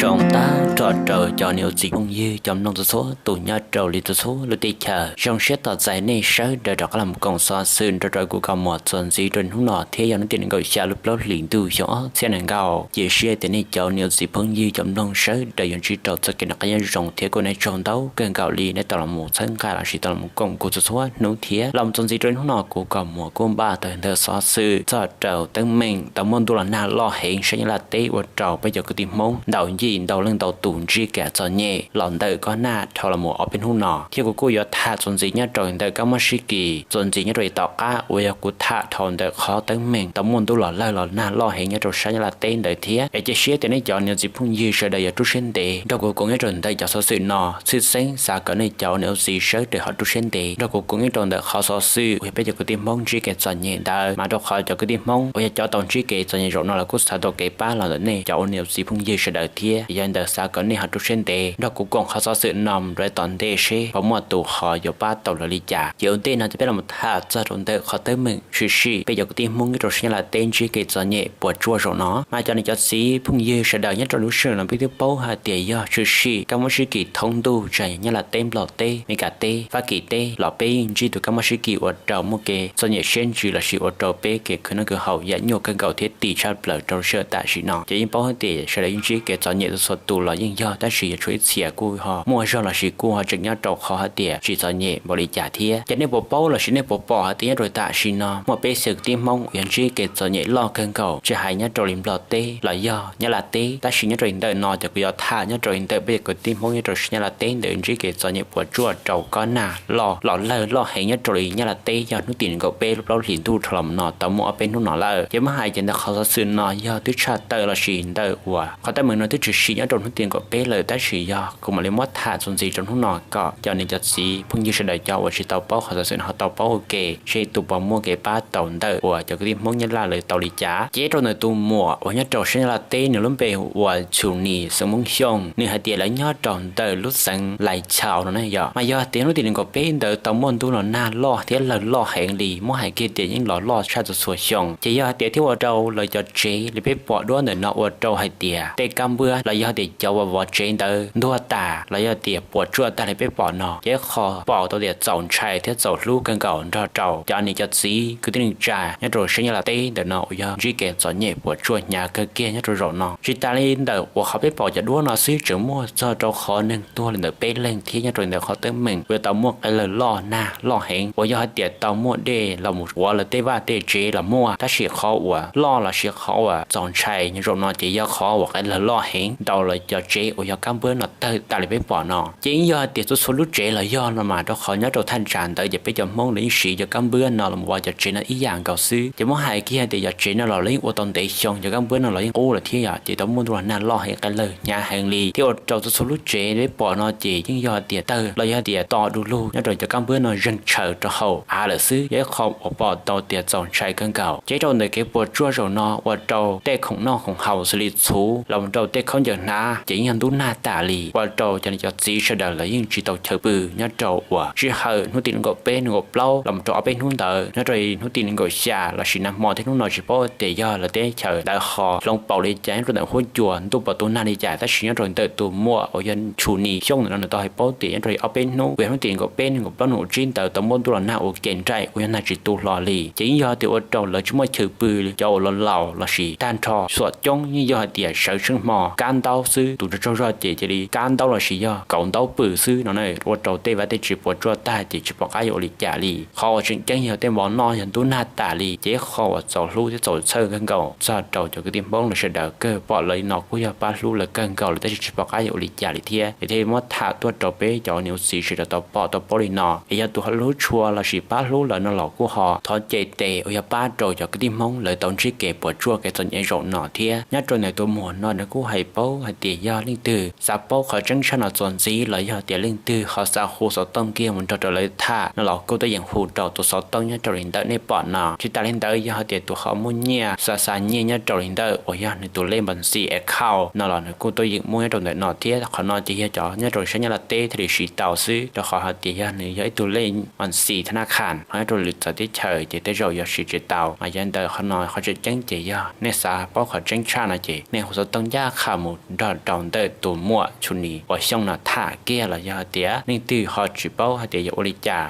Zoo tag nrho rau cov niam txiv phooj ywg cov mloog txhua txhua tus nyob rau li txhua txhua lub teb chaws. Zoo siab tos txais nej sawv daws rov qab los koom xov xwm nrog rau kuv Koj Muas txuas ntxiv rau hnub no thiab yog hnub tim nees nkaum xya lub plaub hlis ntuj xyoo ob txhiab nees nkaum. Cia siab tias nej cov niam txiv phooj ywg cov mloog sawv daws yuav ntsib rau txoj kev noj qab nyob zoo thiab kuj nyob zoo ntau kawg nkaus li nej tau los mus txhawb nqa los sis tau los koom kuv txhua txhua hnub thiab. Los txuas ntxiv rau hnub no kuv Koj Muas kuj npaj tau ntau xov xwm txog rau teeb meem tau muaj ntuj los nag loj heev sab Nyab Laj teb ua rau peb cov kwv tij Hmoob ntau yim ntau leej ntau tus ntsib kev txom nyem los ntawm kob nag dhau los mus ob peb hnub no, thiab kuv kuj yuav tham txuas ntxiv nyob rau ntawm kab mob sib kis txuas ntxiv nyob rau tom qab uas yog kuv tham dhau ntawm qhov teeb meem tau muaj ntuj los lawg los nag loj heev nyob rau sab Nyab Laj teb ntawd thiab. Es cia siab tias nej cov niam txiv phooj ywg sawv daws yuav rub siab ntev nrog kuv koom nyob rau ntawm cov xov xwm no. Tshwj xeeb xav kom nej cov niam txiv sawv daws ho rub siab ntev nrog kuv koom nyob rau ntawm qhov xov xwm uas yog peb cov kwv tij Hmoob ntsib kev txom nyem ntawd, mas rau qhov cov kwv tij Hmoob uas yog cov tau ntsib kev txiv txom nyem zaum no los kuj xav tau kev pab los ntawm nej cov niam txiv phooj ywg sawv daws thiab. Yog li ntawd xav kom nej ho rub siab ntev nrog kuv koom qhov xov xwm no mus rau tom ntej seb puas muaj tus ho yuav pab tau lawv li cas. Ces ua ntej no ces peb los tham txog rau ntawm qhov teeb meem tshwm sim peb cov kwv tij Hmoob nyob rau sab Nyab Laj teb ntsib kev txom nyem puas tsuaj zaum no. Mas cov niam cov txiv phooj ywg sawv daws nyob rau lub sij hawm no peb twb paub hais tias yog tshwm sim kab mob sib kis thoob ntuj tsis hais Nyab Laj teb, Nplog teb, Mes Kas teb, Fab Kis teb los peb yeej ntsib tus kab mob sib kis ua rau muaj kev txom nyem siab ntsws los sis ua rau peb kev khwv noj khwv haus yam nyuaj kawg nkaus thiab ti tshaj plaws rau lub sij hawm tam sim no. Ces yeej paub hais tias sawv daws yeej ntsib kev txom nyem txhua txhua tus los yeej yog, tab sis yog tshuav ib txhia kuj ho muaj zog los sis kuj ho tseem nyob rau qhov hais tias tsis txom nyem npaum li cas thiab. Ces nej puas paub los sis nej puas pom hais tias nyob rau tam sim no muaj peb txhia kwv tij Hmoob uas ntsib kev txom nyem loj kawg nkaus tsis hais nyob rau li Nplog teb los yog Nyab Laj teb, tab sis nyob rau li ntawm no ces kuv yuav tham nyob rau li ntawm peb cov kwv tij Hmoob nyob rau sab Nyab Laj teb ntawd ntsib kev txom nyem puas tsuaj rau kob nag loj los lawg loj heev nyob rau li Nyab Laj teb yog hnub tim nees nkaum peb lub plaub hlis ntuj dhau los no tau muaj ob peb hnub no lawm. Ces muab hais ces ntawm qhov xov xwm no yog twb tshaj tawm los sis ntawm uas qhov teeb meem no twb tshwm sim nyob rau hnub tim nees nkaum peb lawm, tab sis yog kuv mam li muab tham txuas ntxiv rau hnub no kom cov niam cov txiv phooj ywg sawv daws cov uas tsis tau paub qhov xov xwm no ho tau paub ua ke seb tus puas muaj kev pab tau ntawm uas cov kwv tij Hmoob Nyab Laj lawv tau li cas. Ces rau ntawm tus muam uas nyob rau sab Nyab Laj teb nws lub npe hu ua Txhus Nis xeem Hmoob Xyooj, nws hais tias lawv nyob rau ntawm lub xeev Lais Txhaus no ne yom. Mas yog tias hnub tim nees nkaum peb ntawd tau muaj ntuj los nag loj thiab lawg loj heev li, muab hais kiag tias yeej los loj tshaj txhua txhua xyoo. Ces yog hais tias thiaj ua rau lawv cov tsev li peb pom duab ntawm no ua rau hais tias tej kab npwab los yog tias cov uas vov tsev ntawd ntuag tas los yog tias puas tsuaj tag li peb pom no. Ces qhov pom tau tias txaus ntshai thiab txaus hlub kawg nkaus nrog rau cov niam cov txiv kwv tij neej tsa nyob rau sab Nyab Laj teb ntawm no uas yog ntsib kev txom nyem puas tsuaj hnyav kawg kiag nyob rau zaum no. Tsis tas li ntawm uas qhov peb pom cov duab no xwb tseem muaj txog rau qhov neeg tuag li ntawm peb leeg thiab nyob rau li ntawm qhov teeb meem uas tau muaj qe lawg loj nag loj heev uas yog hais tias tau muaj dej los mus ua lawv tej vaj tej tsev los muaj, tab sis qhov uas loj los sis qhov uas txaus ntshai nyob zaum no ces yog qhov uas qe lawg loj heev ntau lawv cov tsev uas yog kab npwab no tawg tas li peb pom no. Ces yeej yog hais tias txhua txhua lub tsev los yog no mas rau qhov nyob rau thaj tsam ntawd ces peb cov Hmoob lawv yeej siv cov kab npwab no los mus vov cov tsev no ib yam nkaus xwb. Ces muab hais kiag hais tias cov tsev no los lawv yeej ua tau ntev xyoo, cov kab npwab no los yeej qub lawm thiab yom, ces tau muaj ntuj los nag loj heev qe lawg hnyav heev li thiab ua rau txhua txhua lub tsev peb pom no ces yeej yog hais tias tawg los yog hais tias to du lug nyob rau cov kab npwab no zeeg tshaws rau hauv av lawm xwb. Yog ib qho uas pom tau tias txaus ntshai kawg nkaus. Ces rau ntawm kev puas tsuaj zaum no ua rau tej khoom noj khoom haus xws li txhuv los mus rau tej khaub ncaws hnav ces yeej yog ntub nag tas li, ua rau cov niam cov txiv sawv daws lawv yeej tsis tau chaw pw nyob rau uas sij hawm hnub tim nees nkaum peb nees nkaum plaub los mus rau ob peb hnub ntawd, nyob rau hnub tim nees nkaum xya los sis nag hmo thiab hnub no tsis paub tias yog lawv teb chaws ntawd ho hloov pauv li cas nyob rau ntawm huab cua ntuj puas tu nag li cas, tab sis nyob rau ntawm tus muam uas yog Txhus Nis Xyooj ntawm no nws tau hais paub tias nyob rau ob peb hnub uas yog hnub tim nees nkaum peb nees nkaum plaub nees nkaum tsib ntawd tau muaj ntuj los nag ua ke nraim uas yog nag tsis tu hlo li, ces yeej yog hais tias ua rau lawv tsis muaj chaw pw. Cov uas laus laus los sis tag nrho xuam coob yeej yog hais tias sawv tsheej hmo kab ntaub xwb, tus tsaug tsaug zog ces cia li kab ntaub los sis yog kauv ntaub pw xwb no na, ua rau tej vaj tej tsev puas tsuaj tag ces tsis pom qab yuav ua li cas li. Qhov uas tseem ceeb yog tej mov noj yog ntub nag tas li, ces qhov uas txaus hlub thiab txaus txhawj kawg nkaus txog rau cov kwv tij Hmoob lawv sawv daws kawg pom lawv li no kuj yog pab hlub lawv kawg nkaus lawm tab sis tsis pom qab yuav ua li cas li thiab. Es thiaj muab tham tuaj rau peb cov niam txiv sawv daws tau pom tau paub li no, es yog tus ho hlub tshua los sis pab hlub lawv no los kuj ho thov cem tes uas yog pab rau cov kwv tij Hmoob lawv tau ntsib kev puas tsuaj kev txom nyem zaum no thiab. Nyob rau ntawm tus muam no nws kuj hais paub hais tias yog leej twg xav paub qhov tseeb tshaj no txuas ntxiv los yog tias leej twg ho xav hu xov tooj kiag mus nrog rau lawv tham no los kuj tuaj yeem hu rau tus xov tooj nyob rau li ntawm nej pom no. Tsis tas li ntawd yog hais tias tus ho muaj nyiaj xav xa nyiaj nyob rau li ntawm uas yog nws tus lej npas xis account no los nws kuj tuaj yeem muaj nyob rau ntawm no thiab. Qhov no ces yog cov nyob rau sab Nyab Laj teb thiaj li siv tau xwb, rau qhov hais tias yog nws yog ib tug lej npas xis thab nab khas ho nyob rau lwm txawv teb chaws ces tej zaum yog siv tsis tau. Mas yog li ntawd qhov no qhov tseem ceeb ces yog nej xav paub qhov tseeb tshaj no ces nej hu xov tooj ncaj qha mus nrog rau ntawm tus muam Chus Nis uas Xyooj no tham kiag los yog hais tias leej twg ho tsis paub hais tias yog ua li cas,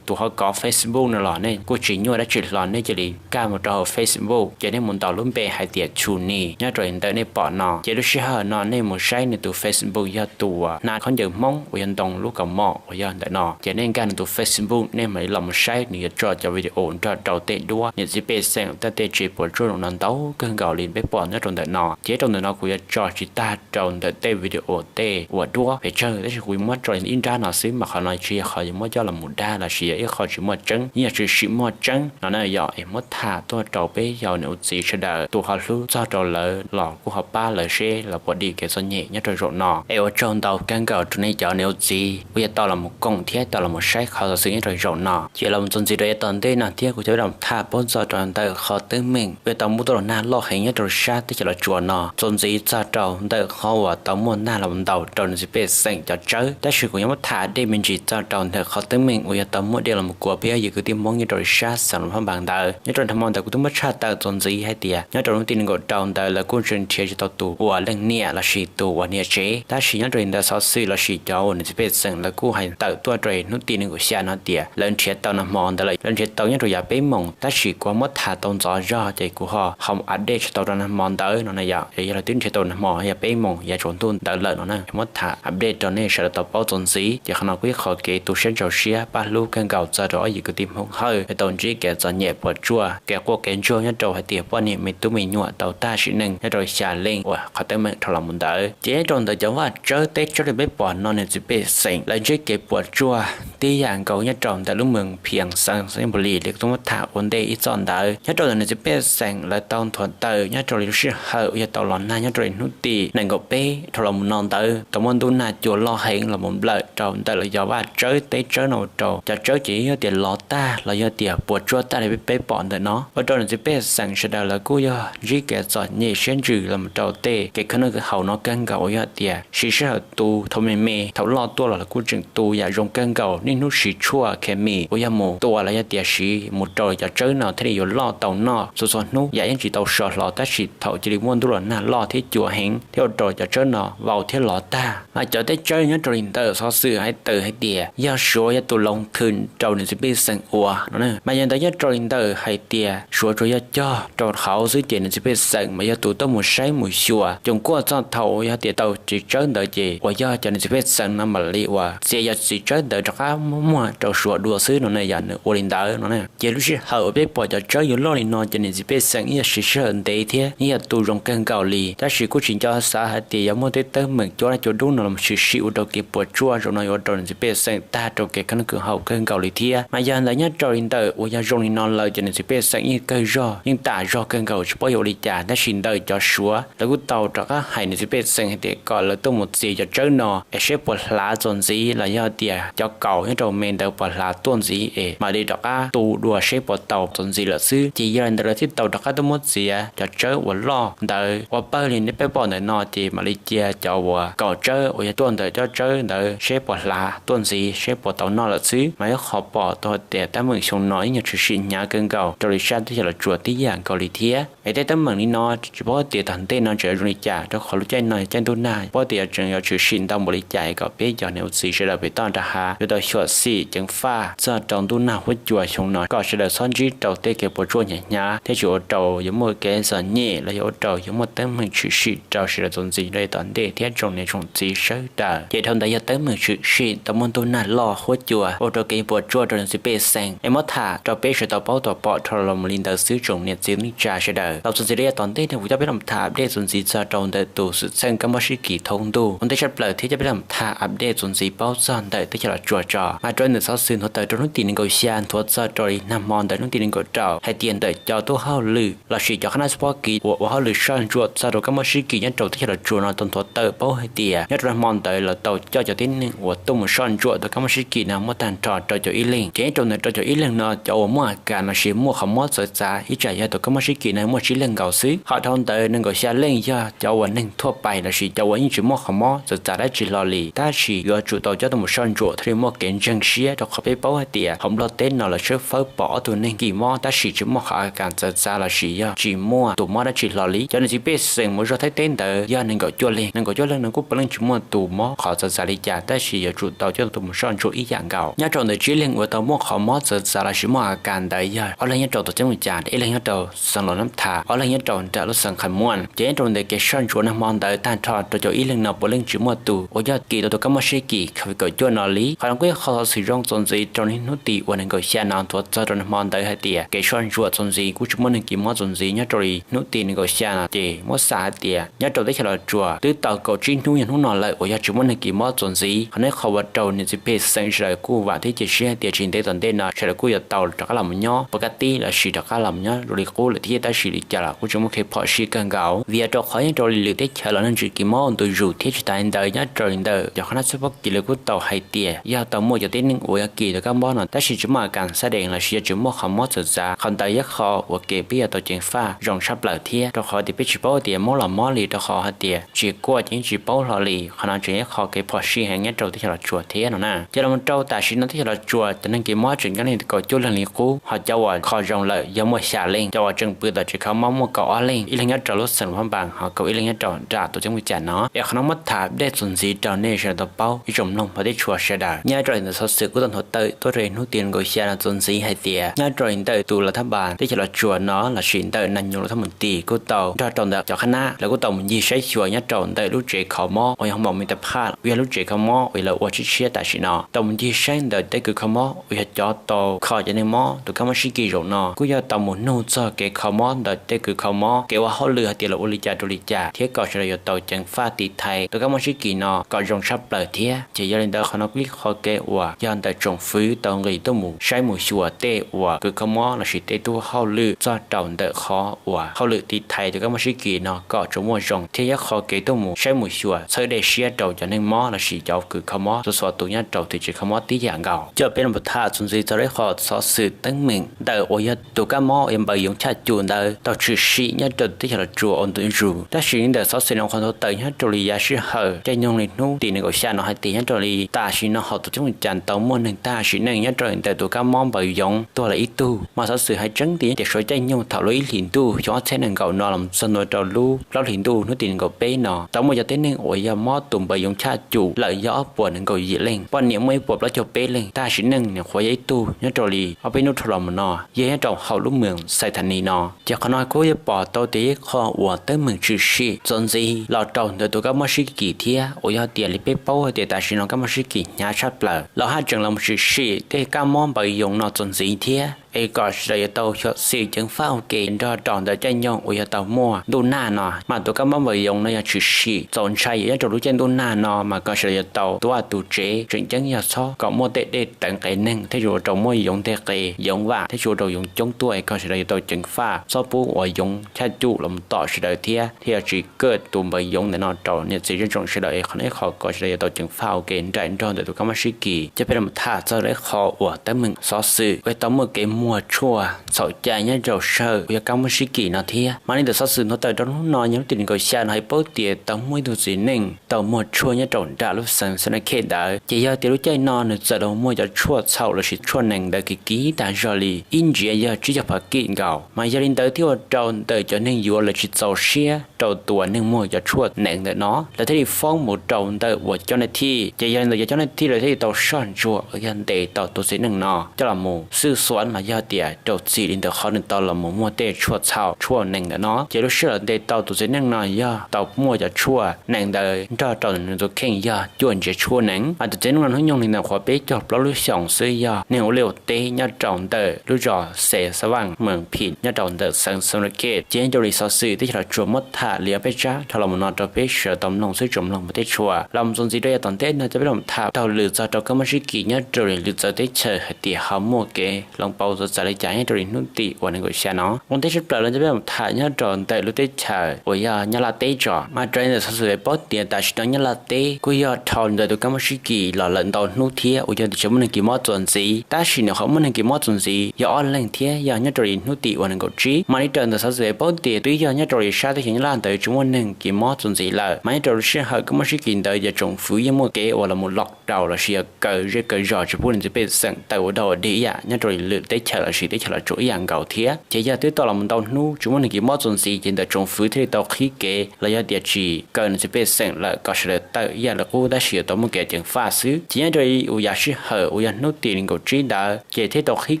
tus ho kov Facebook no los nej kuj tsis nyuaj dab tsi hlo, nej cia li nkag mus rau hauv Facebook ces nej mus ntaus lub npe hais tias Chus Nis nyob rau ntawm nej pom no, ces lub sij hawm no nej mus saib nws tus Facebook yog tus uas hnav khaub ncaws Hmoob uas yog ntoo lub kaus mom uas yog ntawm no, ces nej nkag nws tus Facebook nej mam li los mus saib nws yuav tso cov video nrog rau tej duab niam txiv pej xeem tej tsev puas tsuaj zoo no ntau kawg nkaus li peb pom nyob rau ntawm no. Ces rau ntawm no kuv yuav tso tsis tag rau ntawm tej video tej uas duab pes tsawg, tab sis kuv yuav muab tso ib nrab no xwb mas qhov no tsis yog qhov yuav muab coj los mus dag los sis yog ib qho tsis muaj tseeb, yeej yog tshwm sim muaj tseeb no na yom. Es muab tham tuaj rau peb cov niam txiv sawv daws, tus ho hlub txog rau lawv los kuj ho pab lawv seb lawv puas dim kev txom nyem nyob rau zaum no. Es ua tsaug ntau kawg nkaus rau nej cov niam txiv uas yog tau los mus koom thiab tau los mus saib qhov xov xwm nyob rau zaum no. Ces los txuas ntxiv rau yav tom ntej no thiab kuv coj peb los tham paub txog rau ntawm qhov teeb meem uas yog tau muaj tub los nag loj heev nyob rau sab teb chaws Los Tsuas no, txuas ntxiv txog rau ntawm qhov uas tau muaj nag los ntaus rau niam txiv pej xeem cov tsawb. Tab sis kuv yuav muab tham dej me ntsis txog rau ntawm qhov teeb meem uas yog tau muaj dej los mus kuav peb yog kwv tij Hmoob nyob rau sab xeev Los Paj Npas ntawd. Nyob rau nag hmo ntawd kuv twb muab tshaj tawm txuas ntxiv hais tias nyob rau hnub tim nees nkaum rau ntawd lawv kuj tseem nrhiav tsis tau tus uas leej niam los sis tus uas niam tsev, tab sis nyob rau ntawm xov xwm los sis cov uas niam txiv pej xeem lawv kuj hais tawm tuaj rau hnub tim nees nkaum xya no tias lawv nrhiav tau nag hmo ntawd lawm, lawv nrhiav tau nyob rau yav peb moos, tab sis kuv muab tham tau ntxov zog ces kuv ho ho update tsis tau rau nag hmo ntawd no na yom. Yog lawv twb nrhiav tau nag hmo yav peb moos yav tsaus ntuj ntawd lawm no na, muab tham update rau nej sawv daws tau paub txuas ntxiv. Ces qhov no kuj ib qho kev tu siab ntxhov siab pab hlub kawg nkaus txog rau ob yim kwv tij Hmoob Hawj uas tau ntsib kev txom nyem puas tsuaj, kev quaj kev ntsuag nyob rau hais tias poj niam me tub me nyuam tau tag sim neej nyob rau xya leej uas qhov teeb meem dhau los mus ntawd. Ces nyob rau ntawm cov vaj tsawb teb tsawb li peb pom no niam txiv pej xeem lawv ntsib kev puas tsuaj tib yam nkaus nyob rau ntawm lub moos Phias xeev Xeev Pos Lis li kuv twb muab tham ua ntej ib txoj ntawd. Nyob rau ntawm niam txiv pej xeem lawv tau nthuav tawm nyob rau li lub sij hawm uas yog tau los nag nyob rau li hnub tim nees nkaum peb dhau los mus no ntawd tau muaj ntuj nag cua loj heev los mus nplawm rau ntawm lawv cov vaj tsawb teb tsawb no ua rau cov tsawb ces yog tias lov tag los yog tias puas tsuaj tag li peb pom ntawm no, ua rau niam txiv pej xeem sawv daws lawv kuj yog ntsib kev txom nyem siab ntsws los mus rau tej kev khwv noj khwv haus no kawg nkaus uas yog tias siv sij hawm tu thaum me me, thaum loj tuaj los lawv kuj tseem tu yam zoo kawg nkaus, niaj hnub siv tshuaj khes mis uas yog mus tua los yog tias siv mus rau cov tsawb no thiaj li yuav loj tau noj txhua txhua hnub, yam yeej tsis tau so hlo, tab sis thaum cia li muaj ntuj los nag loj thiab cua heev thiab ua rau cov tsawb no vau thiab lov tag. Mas cov teb tsawb nyob rau li ntawm xov xwm hais tawm hais tias yog Suav yog tus loos thwm rau niam txiv pej xeem ua no na, mas yog ntawd nyob rau li ntawm hais tias Suav tsuas yog cog rau hauv xwb ces niam txiv pej xeem mas yog tus tuaj mus saib mus xyuas coom kuaj txog thaum yog tias tau txiv tsawb ntawd ces uas yog cov niam txiv pej xeem no mam li uas txia cov txiv tsawb ntawd rov qab muab muag rau Suav dua xwb no na, yog nws ua li ntawd no na. Ces lub sij hawm uas peb pom cov tsawb yuav loj li no ces niam txiv pej xeem ib yam siv sij hawm ntev thiab ib yam tu zoo kawg nkaus li, tab sis kuj tsis nco xav hais tias yuav muaj tej teeb meem cua daj cua dub no los tshwm sim ua rau kev puas tsuaj zaum no yuav ua rau niam txiv pej xeem tag rau kev khwv noj khwv haus kawg nkaus li thiab. Mas yog ntawd nyob rau li ntawm uas yog zoo li no lawm ces niam txiv pej xeem yeej kawg zog yeej tam zog kawg nkaus tsis paub yuav ua li cas, tab sis ntawm cov Suav lawv kuj tau rov qab hais niam txiv pej xeem hais tias kom lawv tuaj mus txiav cov tsawb no es seb puas hlav txuas ntxiv los yog tias cov kaus nyob rau me ntawd puas hlav tuaj ntxiv es mam li rov qab tu dua seb puas tau txuas ntxiv lawm xwb. Ces yog li ntawd lawv thiaj tau rov qab tuaj muab txiav cov tsawb uas loj ntawd ua pawg li peb pom ntawm no ces mam li cia cov uas kaus tsawb uas yog tuaj ntawm cov tsawb ntawd seb puas hlav tuaj ntxiv seb puas tau noj lawm xwb. Mas ib qho pom tau hais tias teeb meem xyoo no ib nyuag tshwm sim hnyav kawg nkaus rau li sab teb chaws Los Tsuas tib yam nkaus li thiab. Es tej teeb meem li no tsis paub tias tom ntej no tseem yuav zoo li cas, rau qhov lub caij no caij ntuj nag, paub tias tseem yuav tshwm sim ntau npaum li cas, kom peb cov niam txiv sawv daws pem toj nram hav yuav tau xyuam xim ceev faj txog rau ntuj nag huab cua xyoo no, kom sawv daws txhob ntsib rau tej kev puas tsuaj hnyav hnyav thiab tsis ua rau yuav muaj kev txom nyem los yog ua rau yuav muaj teeb meem tshwm sim rau sawv daws txuas ntxiv rau yav tom ntej thiab tsoom niam tsoom txiv sawv daws. Ces dhau ntawd yog teeb meem tshwm sim tau muaj ntuj nag loj huab cua ua rau kev puas tsuaj rau niam txiv pej xeem es muab tham rau peb sawv daws tau paub tau pom dhau los mus li ntawd xwb tsoom niam txiv neej tsa sawv daws. Los txuas ntxiv rau yav tom ntej no kuv coj peb los tham update txuas ntxiv txog rau ntawm tus xwm txheej kab mob sib kis thoob ntuj ua ntej tshaj plaws thiab coj peb los tham update txuas ntxiv paub txog ntawm teb chaws Los Tsuas tso. Mas rau ntawm xov xwm nthuav tawm rau hnub tim nees nkaum xya nthuav txog rau li nag hmo ntawm hnub tim nees nkaum rau hais tias ntawm cov tub hauj lwm los sis cov qhab nab xub pob kis uas ua hauj lwm soj ntsuam txog rau kab mob sib kis nyob rau teb chaws Los Tsuas no tau nthuav tawm paub hais tias nyob rau nag hmo ntawd lawv tau coj cov tib neeg uas tuaj mus soj ntsuam tus kab mob sib kis no muaj tag nrho rau caum ib leeg. Ces nyob rau ntawm rau caum ib leeg no cov uas muaj a kas los sis muaj qhov mob txawv txav ib tsam yog tus kab mob sib kis no muaj tsib leeg nkaus xwb. Ho dhau ntawd nees nkaum xya leej yog cov uas neeg thuaj pais lossis cov uas yeej tsis muaj qhov mob txawv txav dab tsi hlo li, tab sis yuav tsum tau coj tuaj mus soj ntsuam thiaj li muaj kev ntseeg siab, rau qhov peb paub hais tias hauv Nplog teb no lawv tshawb fawb pom ob tug neeg kis mob tab sis tsis muaj qhov a kas txawv txav lossis yog tsis muaj tus mob dab tsi hlo li. Cov niam txiv pej xeem mus zog Thaib teb ntawd yog nees nkaum cuaj leeg, nees nkaum cuaj leej no kuj puav leej tsis muaj tus mob qhov txawv txav li cas, tab sis yuav tsum tau coj tuaj mus soj ntsuam ib yam nkaus. Nyob rau ntawm tsib leeg uas tau muaj qhov mob txawv txav lossis muaj a kas ntawd yog ob leeg nyob rau Tuam Ceeb Cas, ib leeg nyob rau Xeev Laus Nab Thas, ob leeg nyob rau nram lub xeev Khas Muam. Ces nyob rau ntawm kev soj ntsuam nag hmo ntawd tag nrho rau cov ib leeg no puav leej tsis muaj tus uas yog kis tau tus kab mob sib kis COVID kaum cuaj no li. Qhov no kuj yog qhov xov xwm zoo txuas ntxiv rau niaj hnub tim uas nees nkaum xya no tuav txog rau nag hmo ntawd hais tias kev soj ntsuam txuas ntxiv kuj tsis muaj neeg kis mob txuas ntxiv nyob rau li hnub tim nees nkaum xya no. Ces muab xav hais tias nyob rau teb chaws Los Tsuas twb tau kaum tsib hnub yog hnub no lawm uas yog tsis muaj neeg kis mob txuas ntxiv. Qhov no qhov ua rau niam txiv pej xeem sawv daws kuj vam thiab cia siab hais tias tsis ntev tom ntej no sawv daws kuj yuav tau rov qab los mus nyob puas kab tib lossis rov qab los mus nyob zoo li qub lawm thiab. Tab sis li cas los kuj tsis muaj kev phom sij kawg nkaus, vim yog rau qhov nyob rau li lwm teb chaws los neeg tsis kis mob ua ntu zus thiab tsis tas li ntawd nyob rau li ntawm cov qhab nab xwb pob kis lawv kuj tau hais tias yog tau muaj cov tib neeg uas yog kis tus kab mob no tab sis tsis muaj a kas xab dees lossis yog tsis muaj qhov mob txawv txav. Qhov ntawd yog qhov uas kev peb yuav tau ceev faj zoo tshaj plaws thiab, rau qhov tias peb tsis paub tias mob los mob li, rau qhov hais tias tsis kuaj ces yeej tsis paub hlo li. Qhov no tseem yog qhov kev phom sij heev nyob rau teb chaws Los Tsuas thiab no na. Ces los rau tam sim no teb chaws Los Tsuas cov neeg kis mob tseem nyob li kaum cuaj leeg li qub, ho cov uas kho zoo lawm yog muaj xya leej. Cov uas tseem pw tom tsev kho mob muaj kaum ob leeg, ib leeg nyob rau lub xeev Luam Phab Npas, ho kaum ib leeg nyob rau nram Tuam Ceeb Cas no. Es qhov no muab tham dej txuas ntxiv rau nej sawv daws tau paub ib tsoom mloog phooj ywg tshua sawv daws. Nyob rau li ntawm xov xwm kuj tau nthuav tawm tuaj rau hnub tim nees nkaum xya no txuas ntxiv hais tias nyob rau li ntawm tus Luam Phab Npas teb chaws Los Tsuas no lossis ntawm Nas Nyos Luam Thaj Mus Tis kuj tau nrog rau ntawm cov qhab nab lawv kuj tau mus ncig saib xyuas nyob rau ntawm lub tsev kho mob uas yog Hmo Mis Tas Phaj uas yog lub tsev kho mob uas lawv ua tshiab tshiab tam sim no, tau mus ncig saib ntawm tej kws kho mob uas yog cov tau kho cov neeg mob tus kab mob sib kis zaum no, kuj yog tau mus nug txog kev kho mob ntawm tej kws kho mob, kev ua hauj lwm hais tias lawv ua li cas rau li cas thiab kom sawv daws yuav tau ceev faj tiv thaiv tus kab mob sib kis no kom zoo tshaj plaws thiab. Ces yog li ntawd qhov no kuj yog qhov kev uas yog ntawm tsoom fwv tau nqis tuaj mus saib mus xyuas tej uas kws kho mob lossis tej tub hauj lwm txog rau ntawm qhov uas hauj lwm tiv thaiv tus kab mob sib kis no kom tsuas muaj zoo thiab yog qhov kev tuaj mus saib mus xyuas txhawb dej siab rau cov neeg mob lossis cov kws kho mob txhua txhua tus nyob rau tim tsev kho mob tib yam nkaus. Coj peb los tham txuas ntxiv txog rau qhov xov xwm teeb meem ntawm uas yog tus kab mob uas yog npaws yoov chaj cum ntawd tau tshwm sim nyob rau teb chaws Los Tsuas ua ntu zus. Tab sis li ntawm xov xwm no qhov nthuav tawm nyob rau li yav sij hawm caij nyoog li hnub tim nees nkaum xya no hais tias nyob rau li tam sim no hauv Tuam Ceeb Cas tau muaj neeg tag sim neej nyob rau li ntawm tus kab mob npaws yoov tuag lawm ib tug. Mas xov xwm hais tseeb tias nyob rau suav caij nyoog thaum lub ib hlis ntuj xyoo ob txhiab nees nkaum no los txog ntua rau lub plaub hlis ntuj hnub tim nees nkaum peb no tau muaj cov tib neeg uas yog mob tus npaws yoov chaj cum lawm yog ob puas nees nkaum yim leej, poj niam muaj ib puas plaub caug peb leej, tag sim neej nyuam qhuav yog ib tug. Nyob rau li ob peb hnub dhau los mus no yog nyob rau hauv lub moos Xais Thas Nis no. Ces qhov no kuj yuav pom tau tias ib qho uas teeb meem tshwm sim txuas ntxiv los rau ntawm tus kab mob sib kis thiab uas yog tias li peb paub hais tias tam sim no kab mob sib kis hnyav tshaj plaws los haj tseem los tshwm sim tej kab mob npaws yoov no txuas ntxiv thiab. Es kom sawv daws yuav tau xyuam xim ceev faj ua ke nrog rau ntawm caij nyoog uas yog tau muaj ntuj nag no, mas tus kab mob npaws yoov no yog tshwm sim txaus ntshai yog nyob rau lub caij ntuj nag no mas kom sawv daws yuav tau tu vaj tu tsev, tseem ceeb yog txhob kom muaj tej dej teev qe neeg thiaj tsis ua rau muaj yoov nteg qe yoov vam thiab tsis ua rau yoov coob tuaj, kom sawv daws yuav tau ceev faj txhob pub uas yoov chaj cum los tom sawv daws thiab thiaj yuav tsis kawm tus npaws yoov ntawm no rau niam txiv zej tsoom sawv daws. Es qhov no ib qho kom sawv daws yuav tau ceev faj ua ke nraim nrog ntawm tus kab mob sib kis. Coj peb los tham txog rau ib qho uas teeb meem xov xwm uas tau muaj kev muag tshuaj txhaum cai nyob rau sawm uas yog kab mob sib kis no thiab. Mas li ntawm xov xwm nthuav tawm rau hnub no yog hnub tim nees nkaum xya no hais paub tias tau muaj ib tug txiv neej tau muag tshuaj nyob rau nram lub xeev Xas Nas Khej ntawd. Ces yog tias lub caij no nws txawm los muag cov tshuaj txhaum lossis tshuaj nees ntawd kiv kiv tag zog li ib ntsiav yog tsib caug phav kij nkaus. Mas yog li ntawd thiaj ua rau ntawm cov neeg yuav lawv tsis txaus siab rau tus uas neeg muag cov tshuaj nees ntawm no, lawv thiaj li foob mus rau ntawm uas cov neeg thij. Ces yog li ntawd cov cov neeg thij lawv thiaj li tau soj ntsuam uas yog ntes tau tus txiv neej no coj los mus xwj xuav los yog tias rau txim li ntawm qhov nws tau los mus muag tej tshuaj txhaum tshuaj nees ntawm no. Ces lub sij hawm lawv ntes tau tus txiv neej no yog tau muaj cov tshuaj nees ntawd nrog rau nws tus kheej yog cuaj ntsiav tshuaj nees. Mas tus txiv neej no hnub nyoog li ntawm qhuav peb caug plaub lub xyoos xwb, yog neeg ua liaj ua teb nyob rau ntawm lub zos Xes Xas Vaj Mees Phim nyob rau ntawm xeev Xas Nas Khej. Ces nyob rau li xov xwm teb chaws Los Tsuas muab tham li ob peb tsab dhau los mus no rau peb sawv daws tau mloog xwb tsoom mloog phooj ywg tshua. Los mus txuas ntxiv rau yav tom ntej no coj peb los tham taug lwm txog rau kab mob sib kis nyob rau li lwm txawv teb chaws hais tias ho muaj kev hloov pauv tau txais li cas nyob rau li hnub tim uas nees nkaum xya no. Ua ntej tshaj plaws los coj peb mus tham nyob rau ntawm lub teb chaws uas yog Nyab Laj teb tso. Mas raws li ntawm xov xwm peb paub tias tam sim no Nyab Laj teb kuj yog dhau li ntawm tus kab mob sib kis los lawm ntau hnub thiab uas yog tias tseem muaj neeg kis mob txuas ntxiv, tab sis nws qhov muaj neeg kis mob txuas ntxiv yog ob leeg thiab yog nyob rau li hnub tim uas nees nkaum tsib. Mas li raws ntawm xov xwm peb paub tias twb yog nyob rau li sab teb chaws Nyab Laj ntawd tseem muaj neeg kis mob txuas ntxiv lawm. Mas nyob rau lub sij hawm kab mob sib kis ntawd yog tsoom fwv yeej muaj kev uas los mus lockdown los sis yog kaw zej kaw zos tsis pub neeg txwv pej xeem tawm ua dog ua dig ib yam nyob rau li lwm teb chaws los sis teb chaws los tsuas ib yam nkaus thiab. Ces yog twb tau los mus ntau hnub tsis muaj neeg kis mob txuas ntxiv ces ntawm tsoom fwv thiaj li tau qhib kev los yog tias tsis kaw neeg txwv pej xeem lawm kom sawv daws tawm ib yam li qub, tab sis yuav tau muaj kev ceev faj xwb. Ces nyob rau li uas yam sij hawm uas yog hnub tim nees nkaum tsib ntawd ces thiaj tau qhib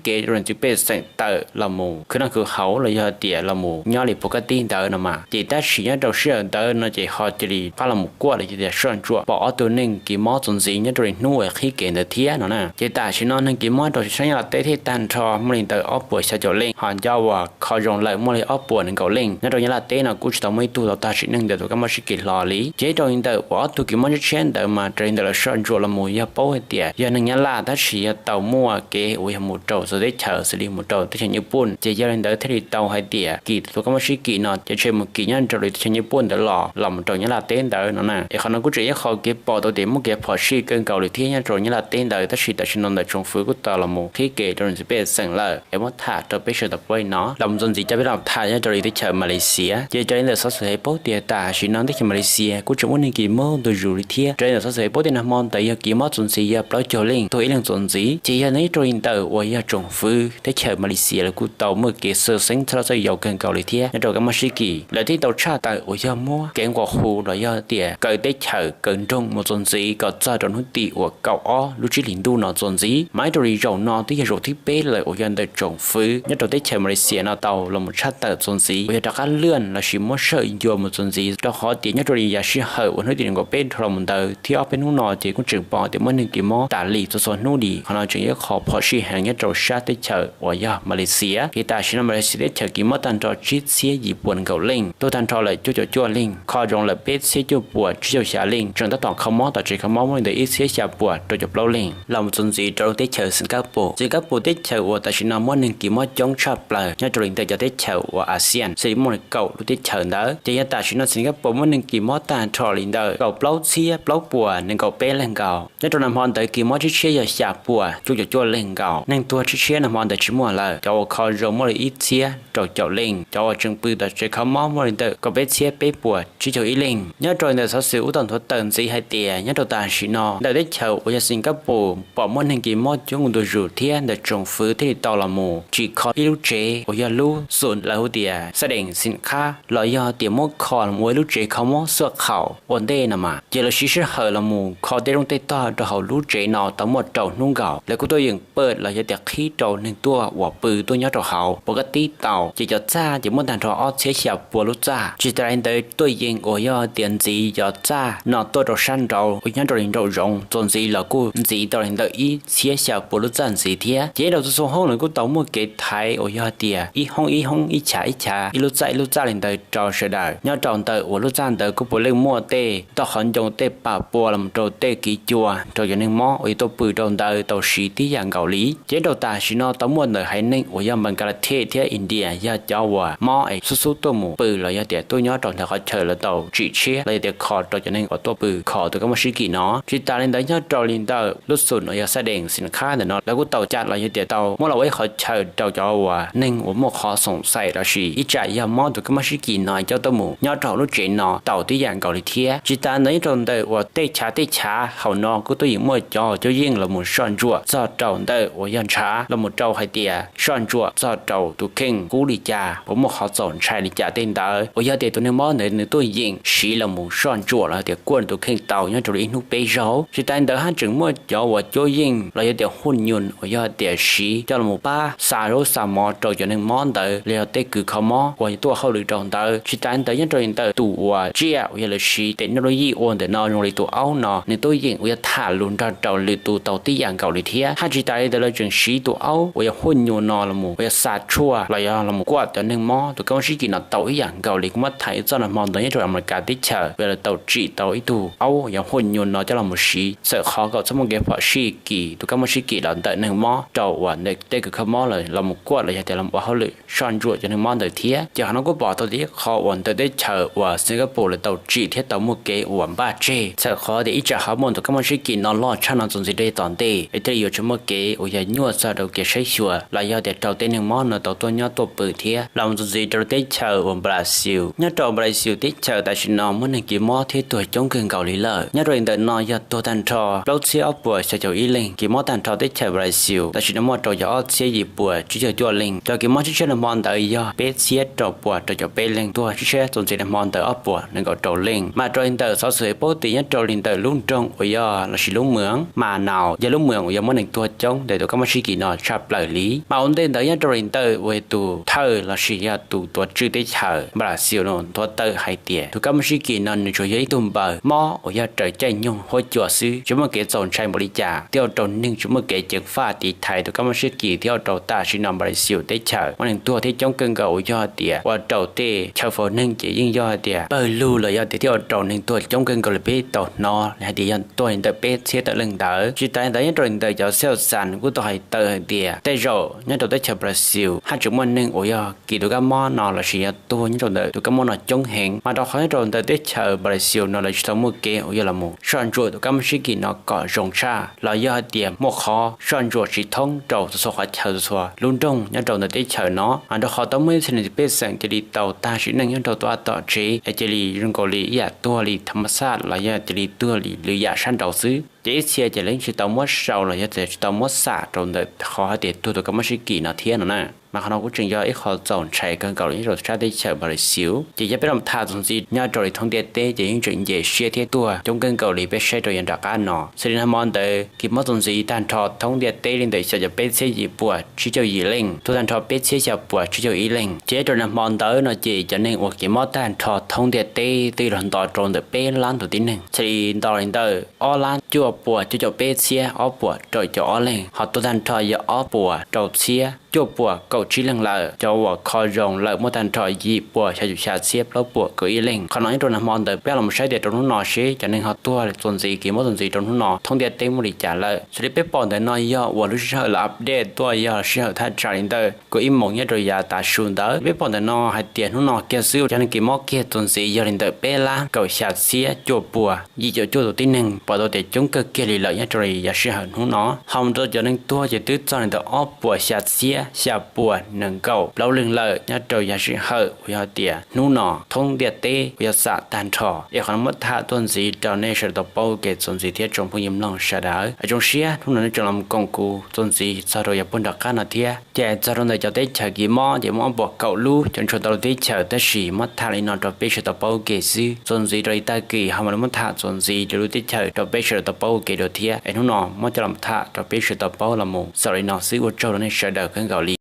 kev rau neeg txwv pej xeem tawm los mus khwv noj khwv haus los yog tias los mus nyob li puas kaj tib ntawd no mas. Ces tab sis nyob rau sij hawm ntawd no ces ho cia li pab los mus kuaj los yog tias soj ntsuam pom ob tug neeg kis mob txuas ntxiv nyob rau li hnub uas qhib kev ntawd thiab no na. Ces tam sim no neeg kis mob rau sab Nyab Laj teb thiaj tag nrho muaj li ntawm ob puas xya caum leej, ho cov uas kho zoo lawm muaj li ob puas nees nkaum leej. Nyob rau Nyab Laj teb no kuj tsis tau muaj ib tug tau tag sim neej ntawm tus kab mob sib kis hlo li. Ces rau li ntawm uas ob tug kis mob tshiab tshiab ntawd mas raws li ntawm lawv soj ntsuam los mus yog paub hais tias yog neeg Nyab Laj tab sis yog tau muaj kev uas yog mus rau txawv teb chaws xws li mus rau teb chaws Nyij Pooj. Ces yog li ntawd thiaj li tau hais tias kis tus kab mob sib kis no ces ntshe mus kis nyob rau li teb chaws Nyij Pooj ntawd los los mus rau Nyab Laj teb ntawd no na. Es qhov no kuj tseem ib qho kev pom tau tias muaj kev phom sij kawg nkaus li thiab nyob rau Nyab Laj teb ntawd, tab sis tam sim no ntawm tsoom fwv kuj tau los mus qhib kev rau neeg txwv pej xeem lawm. Es muab tham rau peb sawv daws paub li no. Los mus txuas ntxiv coj peb los tham nyob rau li teb chaws Malaysia. Ces raws li ntawm xov xwm hais paub tias tam sim no teb chaws Malaysia kuj tseem muaj neeg kis mob ntu zus li thiab. Raws li ntawm xov xwm hais paub tias nag hmo ntawd yog kis mob txuas ntxiv yog plaub caug leej, tuag ib leeg txuas ntxiv. Ces yog nyob rau li ntawm uas yog tsoom fwv teb chaws Malaysia lawv kuj tau muaj kev xwm xeeb txhawj txhawj yau kawg nkaus li thiab nyob rau kab mob sib kis. Lawv thiaj tau tshaj tawm uas yog muab kev nqua hu los yog tias kaw teb chaws kaw nroog mus txuas ntxiv kom txog rau hnub tim uas kaum ob lub tsib hlis ntuj no txuas ntxiv. Mas nyob rau li zaum no twb yog zaum thib peb lawm uas yog ntawm tsoom fwv nyob rau teb chaws Malaysia no tau los mus tshaj tawm txuas ntxiv uas yog rov qab lwaj los sis muab sawj ncua mus txuas ntxiv, rau qhov tias nyob rau li yam sij hawm uas hnub tim nees nkaum peb dhau los mus ntawd thiab ob peb hnub no ces kuj tseem pom tias muaj neeg kis mob tas li txhua txhua hnub li. Qhov no tseem yog ib qho phom sij heev nyob rau sab teb chaws uas yog Malaysia. Ces tam sim no Malaysia teb chaws kis mob tag nrho tsib txhiab yim puas nees nkaum leej, tuag tag nrho lawm cuaj caum cuaj leej, kho zoo lawm peb txhiab cuaj puas tsib caug xya leej, tseem tab tom kho mob tom tsev kho mob muaj li ntawm ib txhiab xya puas rau caum plaub leej. Los mus txuas ntxiv rau lub teb chaws Singapore. Singapore teb chaws uas tam sim no muaj neeg kis mob coob tshaj plaws nyob rau li ntawm cov teb chaws uas ASEAN xws li muaj li kaum lub teb chaws ntawd. Ces yog tam sim no Singapore muaj neeg kis mob tag nrho li ntawm kaum plaub txhiab plaub puas nees nkaum peb leej nkaus. Nyob rau nag hmo ntawd kis mob tshiab tshiab yog xya puas cuaj caum cuaj leej nkaus. Neeg tuag tshiab tshiab nag hmo ntawd tsis muaj lawm. Cov uas kho zoo muaj li ib txhiab rau caum leej. Cov uas tseem pw tom tsev kho mob muaj li ntawm kaum peb txhiab peb puas tsib caug ib leej. Nyob rau li ntawm xov xwm kuj tau nthuav tawm ntxiv hais tias nyob rau tam sim no ntawm teb chaws uas yog Singapore pom muaj neeg kis mob coob mus ntu zus thiab ntawm tsoom fwv thiaj li tau los mus tsim kho ib lub tsev uas yog lub xum lawv hu tias xab dees xim qhab los yog tias muab kho los ua ib lub tsev kho mob xuaj khaum ua ntej no mas. Ces lawv siv sij hawm los mus kho tej rooj tej tog rau hauv lub tsev no tau muaj rau hnub nkaus. Lawv kuj tuaj yeem pawj los yog tias qhib rau neeg tuaj uas pw tuaj nyob rau hauv puas kaj tib tau. Ces cov txaj ces muaj tag nrho ob txhiab xya puas lub txaj. Tsis tas li ntawd tuaj yeem uas yog tias ntxiv cov txaj no tuaj rau sab nraud uas nyob rau li nraum zoov txuas ntxiv los kuj ntxiv tau li ntawm ib txhiab xya puas lub txaj ntxiv thiab. Ces nyob rau txhua txhua hoob lawv kuj tau muaj kev thaiv uas yog tias ib hoob ib hoob ib chav ib chav ib lub txaj ib lub txaj li ntawd rau sawv daws. Nyob rau ntawm uas lub txaj ntawd kuj puav leej muaj tej toj qhov ncoo tej pam pua los mus rau tej kiv cua rau cov neeg mob uas yuav tuaj pw rau ntawd tau siv tib yam nkaus li. Ces rau tam sim no tau muaj ntawm haiv neeg uas yog Bangladesh thiab India yog cov uas mob es xub xub tuaj mus pw los yog tias tuaj nyob rau ntawm qhov chaw lawv tau tsim tshiab los yog tias kho rau cov neeg uas tuaj pw kho tus kab mob sib kis no. Tsis tas li ntawd nyob rau li ntawm lub xum uas yog xab dees xim qhab ntawm no lawv kuj tau cam los yog tias tau muab los ua ib qhov chaw rau cov uas neeg uas muaj qhov xoom xaim los sis ib tsam yog mob tus kab mob sib kis no coj tuaj mus nyob rau hauv lub tsev no tau tib yam nkaus li thiab. Tsis tas ntawd nyob rau ntawm uas tej chav tej chav hauv no kuj tuaj yeem muaj cov cuab yeej los mus soj ntsuam txog rau ntawm uas yog ntshav los mus rau hais tias soj ntsuam txog rau tus kheej kub li cas uas muaj qhov txaus ntshai li cas tej ntawd uas yog tias tus neeg mob ntawd nws tuaj yeem siv los mus soj ntsuam los tias kuaj tus kheej tau nyob rau li ib hnub peb zaug. Tsis tas li ntawd haj tseem muaj cov uas cuab yeej los yog tias huj nyuj uas yog tias siv coj los mus pab xa zaub xa mov rau cov neeg mob ntawd los yog tej kws kho mob uas tuaj hauj lwm rau ntawd. Tsis tas li ntawd nyob rau li ntawm tus uas tsiaj uas yog lawv siv technology ua ntawm no zoo li tus aub no nws tuaj yeem uas yog tham lus nrog rau lwm tus tau tib yam nkaus li thiab. Haj tsis tas li ntawd lawv tseem siv tus aub uas yog huj nyuj no los mus uas yog xa tshuaj los yog los mus kuaj cov neeg mob tus kab mob sib kis no tau ib yam nkaus li. Kuv muab tham ib txoj nag hmo ntawd nyob rau Amelikas teb chaws uas lawv tau tsim tau ib tug aub uas yog huj nyuj no coj los mus siv txawm qhov kom txhob muaj kev phom sij kis tus kab mob sib kis los ntawm neeg mob rau uas ntawm tej kws kho mob lawm los mus kuaj los yog tias los ua hauj lwm soj ntsuam cov neeg mob ntawd thiab. Ces qhov no kuj pom tau tias ib qho uas ntawm teb chaws uas Singapore lawv tau tsim thiab tau muaj kev uas npaj tseg, txhawm qhov tias ib tsam ho muaj tus kab mob sib kis no loj tshaj no txuas ntxiv rau tom ntej es thiaj li yuav tsis muaj kev uas yog nyuaj txog rau kev saib xyuas los yog tias rau tej neeg mob no tau tuaj nyob tuaj pw thiab. Los mus txuas ntxiv rau lub teb chaws uas Brazil, nyob rau Brazil teb chaws tam sim no muaj neeg kis mob thiab tuag coob kawg nkaus li lawm. Nyob rau li ntawm no yog tuag tag nrho plaub txhiab ob puas xya caum ib leeg. Kis mob tag nrho teb chaws Brazil tam sim no muaj rau caum ob txhiab yim puas tsib caug cuaj leeg. Cov kis mob tshiab tshiab nag hmo ntawd yog peb txhiab rau puas rau caum peb leeg, tuag tshiab tshiab txuas ntxiv nag hmo ntawd ob puas nees nkaum rau leej. Mas rau li ntawm xov xwm paub tias nyob rau li ntawm lub nroog uas yog lossis lub moos Manaus yog lub moos uas yog muaj neeg tuag coob ntawm tus kab mob sib kis no tshaj plaws li. Mas ua ntej ntawd nyob rau li ntawm uas tus thawj lossis yog tus tuav tswj teb chaws Brazil no nthuav tawm hais tias tus kab mob sib kis no nws tsuas yog ib tug npaws mob uas yog raws caij nyoog huab cua xwb, tsis muaj kev txaus ntshai npaum li cas, thiaj ua rau neeg tsis muaj kev ceev faj tiv thaiv tus kab mob sib kis thiab ua rau tam sim no Brazil teb chaws muaj neeg tuag thiab coob kawg nkaus uas yog hais tias ua rau tej chaw faus neeg ces yeej yog hais tias pawg lug los yog tias thiaj ua rau neeg tuag coob kawg nkaus li peb tau hnov hais tias yog tuag li ntawm peb txhiab tawm leej ntawd. Tsis tas li ntawd nyob rau li ntawm cov xib hwb xas kuj tau hais tawm hais tias tej zaum nyob rau teb chaws Brazil haj tseem muaj neeg uas yog kis tus kab mob no lossis yog tuag nyob rau ntawm tus kab mob no coob heev. Mas rau qhov nyob rau ntawm teb chaws Brazil no lawv tsis tau muaj kev uas yog los mus soj ntsuam tus kab mob sib kis no kom zoo tshaj los yog hais tias muaj qhov soj ntsuam tsis thoob rau txhua txhua qhov chaw txhua lub nroog nyob rau ntawm teb chaws no. Mas rau qhov tau muaj ib txhia neeg pej xeem cia li tau tag sim neej nyob rau tom tsev es cia li zoo nkaus li ib yam tuag li tham mas xaj los yog cia li tuag li lwm yam sab nraud xwb. Ces ib txhia ces lawv yeej tsis tau muab sau los yog tias tsis tau muab xam rau ntawm qhov hais tias tuag tus kab mob sib kis no thiab no na. Mas qhov no kuj tseem yog ib qho txaus ntshai kawg nkaus li nyob rau sab teb chaws Brazil. Ces yog peb los tham txuas ntxiv nyob rau li thoob ntiaj teb ces yeej tseem nce siab thiab tuag coob kawg nkaus li peb saib rau yav nram qab no. Xws li nag hmo ntawd kis mob txuas ntxiv tag nrho thoob ntiaj teb li ntawm xya caum peb txhiab yim puas tsib caug yim leej, tuag tag nrho peb txhiab xya puas tsib caug ib leej. Ces rau nag hmo ntawd no ces cov neeg uas kis mob tag nrho thoob ntiaj teb twb los nto rau ntawm peb lab tus tib neeg, xws li nto li ntawm ob lab cuaj puas cuaj caum peb txhiab ob puas rau caum ob leeg, ho tuag tag nrho yog ob puas rau txhiab cuaj puas kaum tsib leeg lawm. Cov uas kho zoo lawm muaj tag nrho yim puas xya caum xya txhiab plaub puas kaum ib leeg. Qhov no nyob rau nag hmo ntawd peb los saib tias rau hnub no seb cov neeg ho tuag txuas ntxiv kis mob txuas ntxiv rau hnub no thoob ntiaj teb muaj li cas lawm. Xws li peb pom ntawm no yog uas lub sij hawm lawv update tuaj yog sij hawm thaj tsam li ntawm kaum ib moos nyob rau yav tav su ntawd. Peb pom ntawm no hais tias hnub no kiag xwb cov neeg kis mob kiag txuas ntxiv yog li ntawm peb lab kaum xya txhiab cuaj puas yim caum cuaj tus tib neeg, pom tau tias coob kawg kiag li lawm nyob rau li yav sij hawm hnub no. Ho mus rau cov neeg tuag ces twb txog li ntawm ob puas xya txhiab xya puas nees nkaum plaub leeg lawm nyob rau yav sij hawm uas yog tias hnub no thoob ntiaj teb uas yog xam tag nrho. Es qhov no muab tham tuaj ntxiv rau nej sawv daws tau paub ua ke txuas ntxiv thiab tsoom phooj ywg mloog sawv daws. Zoo siab hnub no nej tseem los koom kuv txuas ntxiv txog rau yav puag nram qab no thiab. Ces txog rau ntawm cov teb chaws kis mob ces muaj ob puas kaum lub cov ntshua tau lub teb chaws, tab sis muab tham li no rau peb sawv daws tau paub ua ke xwb. Txuas ntxiv rau ib tag kis ho mam li muab tham txuas ntxiv rau lub teb chaws rau peb sawv daws tau paub ua ke dua thiab. Es hnub no muab coj los tham rau peb sawv daws tau paub los mus xaus li no xwb, ua tsaug rau nej sawv daws kawg nkaus li.